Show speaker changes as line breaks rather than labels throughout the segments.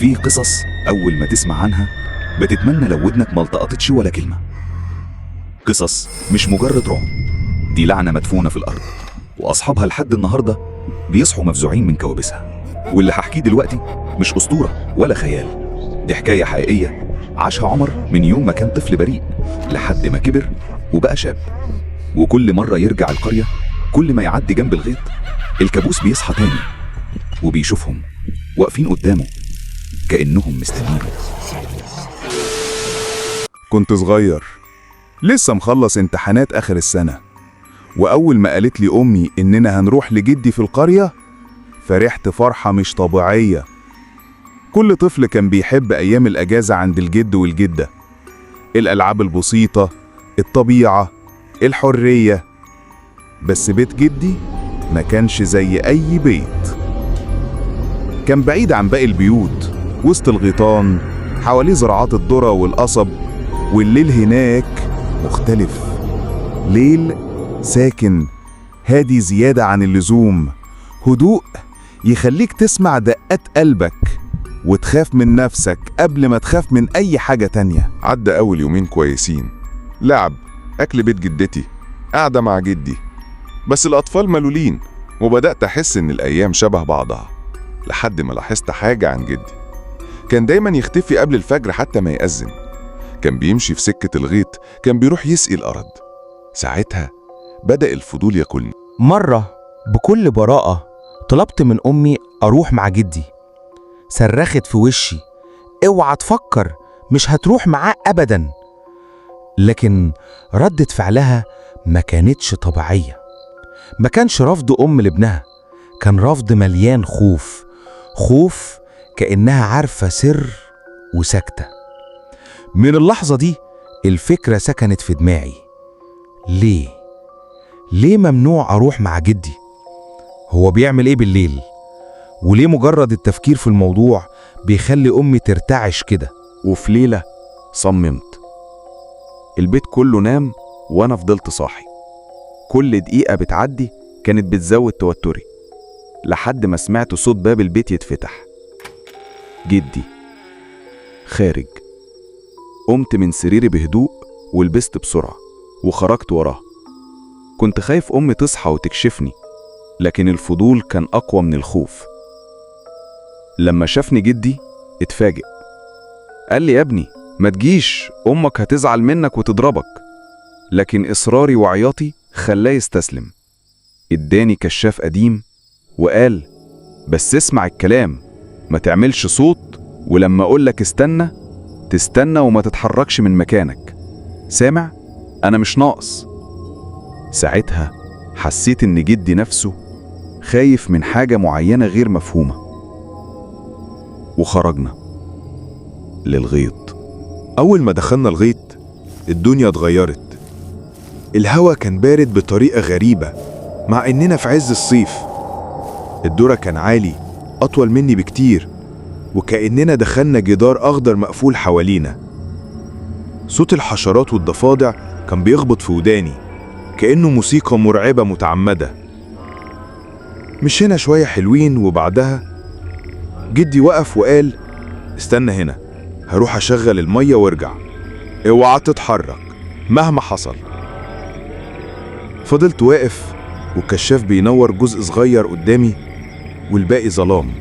في قصص أول ما تسمع عنها بتتمنى لو ودنك ما التقطتش ولا كلمة. قصص مش مجرد رعب، دي لعنة مدفونة في الأرض، وأصحابها لحد النهاردة بيصحوا مفزوعين من كوابيسها. واللي هحكيه دلوقتي مش أسطورة ولا خيال، دي حكاية حقيقية عاشها عمر من يوم ما كان طفل بريء لحد ما كبر وبقى شاب. وكل مرة يرجع القرية، كل ما يعدي جنب الغيط، الكابوس بيصحى تاني وبيشوفهم واقفين قدامه كأنهم مستنيينه.
كنت صغير، لسه مخلص امتحانات آخر السنة، وأول ما قالت لي أمي إننا هنروح لجدي في القرية فرحت فرحة مش طبيعية. كل طفل كان بيحب أيام الأجازة عند الجد والجدة، الألعاب البسيطة، الطبيعة، الحرية. بس بيت جدي ما كانش زي أي بيت. كان بعيد عن باقي البيوت، وسط الغيطان، حواليه زراعات الذرة والقصب، والليل هناك مختلف. ليل ساكن، هادي زيادة عن اللزوم، هدوء يخليك تسمع دقات قلبك وتخاف من نفسك قبل ما تخاف من أي حاجة تانية.
عدى أول يومين كويسين، لعب، أكل بيت جدتي، قعدة مع جدي، بس الأطفال ملولين، وبدأت أحس إن الأيام شبه بعضها، لحد ما لاحظت حاجة عن جدي. كان دايما يختفي قبل الفجر حتى ما يأذن. كان بيمشي في سكة الغيط، كان بيروح يسقي الأرض. ساعتها بدأ الفضول ياكلني.
مرة بكل براءة طلبت من أمي أروح مع جدي. صرخت في وشي: اوعى تفكر، مش هتروح معاه أبدا. لكن ردة فعلها ما كانتش طبيعية. ما كانش رفض أم لابنها، كان رفض مليان خوف، خوف كأنها عارفة سر وساكتة. من اللحظة دي الفكرة سكنت في دماغي: ليه؟ ليه ممنوع أروح مع جدي؟ هو بيعمل إيه بالليل؟ وليه مجرد التفكير في الموضوع بيخلي أمي ترتعش كده؟
وفي ليلة صممت. البيت كله نام وأنا فضلت صاحي. كل دقيقة بتعدي كانت بتزود توتري، لحد ما سمعت صوت باب البيت يتفتح. جدي خارج. قمت من سريري بهدوء ولبست بسرعة وخرجت وراه. كنت خايف أمي تصحى وتكشفني، لكن الفضول كان أقوى من الخوف. لما شافني جدي اتفاجئ. قال لي: يا ابني ما تجيش، أمك هتزعل منك وتضربك. لكن إصراري وعياطي خلاه يستسلم. اداني كشاف قديم وقال: بس اسمع الكلام، ما تعملش صوت، ولما أقولك استنى تستنى وما تتحركش من مكانك، سامع؟ أنا مش ناقص. ساعتها حسيت إن جدي نفسه خايف من حاجة معينة غير مفهومة. وخرجنا للغيط.
أول ما دخلنا الغيط الدنيا اتغيرت. الهوا كان بارد بطريقة غريبة مع إننا في عز الصيف. الذرة كان عالي، أطول مني بكتير، وكأننا دخلنا جدار أخضر مقفول حوالينا. صوت الحشرات والضفادع كان بيخبط في وداني كأنه موسيقى مرعبة متعمدة. مشينا شوية حلوين وبعدها جدي وقف وقال: استنى هنا، هروح أشغل المية وارجع، اوعى تتحرك مهما حصل. فضلت واقف والكشاف بينور جزء صغير قدامي والباقي ظلام،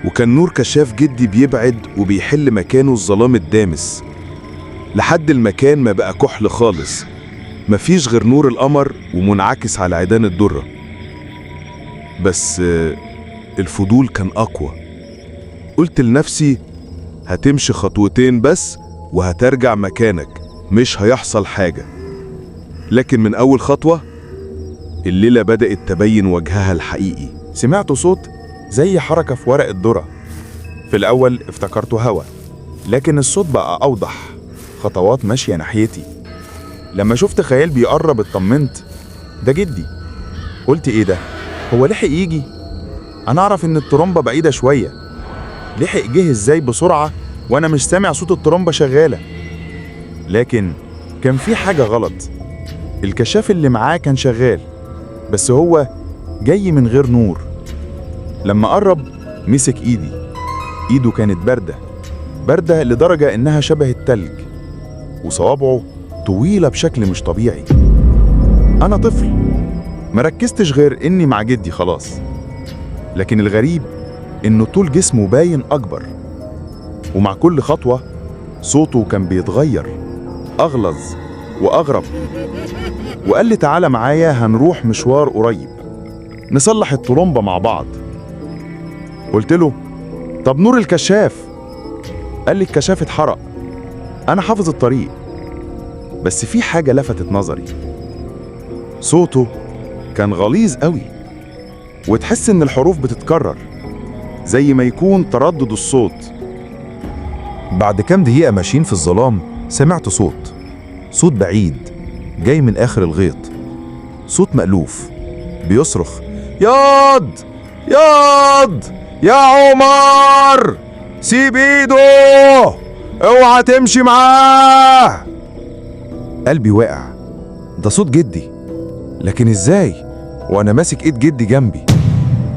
وكان نور كشاف جدي بيبعد وبيحل مكانه الظلام الدامس، لحد المكان ما بقى كحل خالص، مفيش غير نور القمر ومنعكس على عيدان الدرة. بس الفضول كان أقوى. قلت لنفسي: هتمشي خطوتين بس وهترجع مكانك، مش هيحصل حاجة. لكن من أول خطوة الليلة بدأت تبين وجهها الحقيقي.
سمعت صوت زي حركة في ورق الذرة. في الأول افتكرته هوا، لكن الصوت بقى أوضح، خطوات ماشية ناحيتي. لما شفت خيال بيقرب اطمنت، ده جدي. قلت إيه ده؟ هو لحق يجي؟ أنا أعرف إن الترمبة بعيدة شوية، لحق جه إزاي بسرعة وأنا مش سامع صوت الترمبة شغالة؟ لكن كان في حاجة غلط. الكشاف اللي معاه كان شغال، بس هو جاي من غير نور. لما قرب مسك ايدي. إيده كانت باردة باردة لدرجة إنها شبه التلج، وصوابعه طويلة بشكل مش طبيعي. أنا طفل مركزتش غير إني مع جدي خلاص، لكن الغريب إنه طول جسمه باين أكبر، ومع كل خطوة صوته كان بيتغير أغلظ وأغرب. وقال لي تعالى معايا، هنروح مشوار قريب نصلح الطرمبة مع بعض. قلت له طب نور الكشاف؟ قال لي الكشاف اتحرق، أنا حافظ الطريق. بس في حاجة لفتت نظري، صوته كان غليظ قوي، وتحس إن الحروف بتتكرر زي ما يكون تردد الصوت.
بعد كام دقيقة ماشيين في الظلام سمعت صوت، صوت بعيد جاي من آخر الغيط، صوت مألوف بيصرخ: ياض ياض يا عمر، سيب ايده، اوعى تمشي معاه. قلبي واقع، ده صوت جدي، لكن ازاي وانا ماسك ايد جدي جنبي؟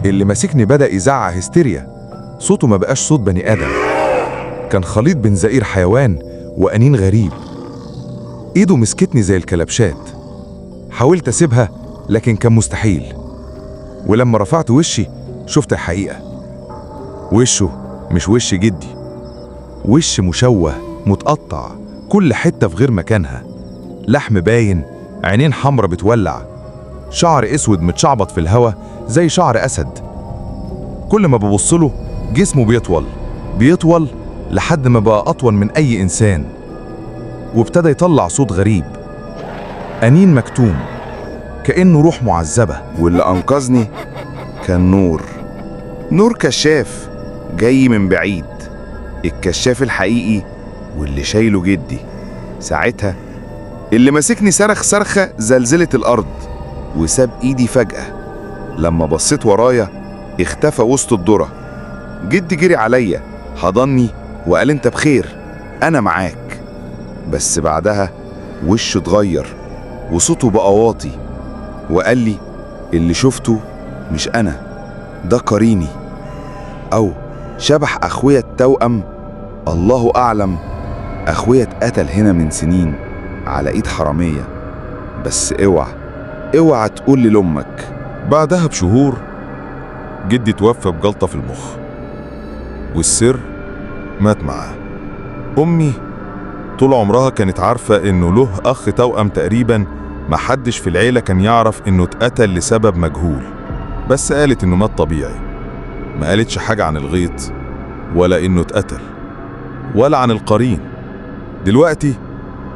اللي ماسكني بدأ يزعق هستيريا، صوته ما بقاش صوت بني آدم، كان خليط بين زئير حيوان وأنين غريب. ايده مسكتني زي الكلبشات، حاولت اسيبها لكن كان مستحيل. ولما رفعت وشي شفت الحقيقة، وشه مش وش جدي، وش مشوه متقطع، كل حتة في غير مكانها، لحم باين، عينين حمرة بتولع، شعر اسود متشعبط في الهوا زي شعر اسد. كل ما ببصله جسمه بيطول بيطول لحد ما بقى أطول من أي إنسان، وابتدى يطلع صوت غريب، أنين مكتوم، كأنه روح معذبة.
واللي أنقذني كان نور، نور كشاف جاي من بعيد، الكشاف الحقيقي واللي شايله جدي. ساعتها اللي ماسكني صرخ صرخة زلزلت الأرض وساب إيدي فجأة. لما بصيت ورايا اختفى وسط الذرة. جدي جري عليا، حضني وقال انت بخير، أنا معاك. بس بعدها وشه اتغير وصوته بقى واطي، وقال لي اللي شفته مش أنا، ده قريني أو شبح أخويا التوأم، الله أعلم. أخويا اتقتل هنا من سنين على إيد حرامية، بس اوعى اوعى تقول لأمك.
بعدها بشهور جدي توفى بجلطة في المخ، والسر مات معاه. أمي طول عمرها كانت عارفة إنه له أخ توأم تقريبا، محدش في العيلة كان يعرف إنه اتقتل لسبب مجهول، بس قالت إنه مات طبيعي. ما قالتش حاجة عن الغيط، ولا إنه اتقتل، ولا عن القرين. دلوقتي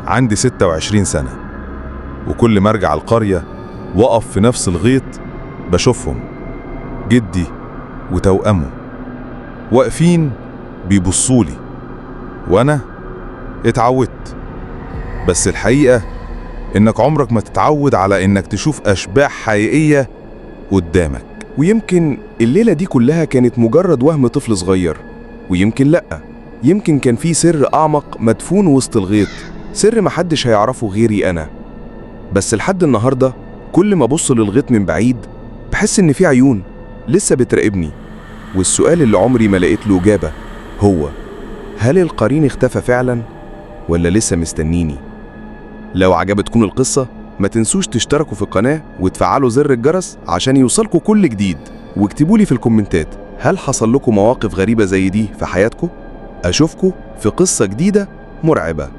عندي 26 سنة، وكل ما أرجع القرية وأقف في نفس الغيط بشوفهم، جدي وتوأمه واقفين بيبصولي، وأنا اتعودت. بس الحقيقة إنك عمرك ما تتعود على إنك تشوف أشباح حقيقية قدامك.
ويمكن الليلة دي كلها كانت مجرد وهم طفل صغير، ويمكن لأ، يمكن كان في سر أعمق مدفون وسط الغيط، سر محدش هيعرفه غيري أنا. بس لحد النهاردة كل ما أبص للغيط من بعيد بحس إن في عيون لسه بتراقبني، والسؤال اللي عمري ما لقيت له إجابة هو: هل القرين اختفى فعلا ولا لسه مستنيني؟ لو عجبتكم القصة ما تنسوش تشتركوا في القناة وتفعلوا زر الجرس عشان يوصلكوا كل جديد، واكتبوا لي في الكومنتات هل حصل لكم مواقف غريبة زي دي في حياتكم؟ أشوفكم في قصة جديدة مرعبة.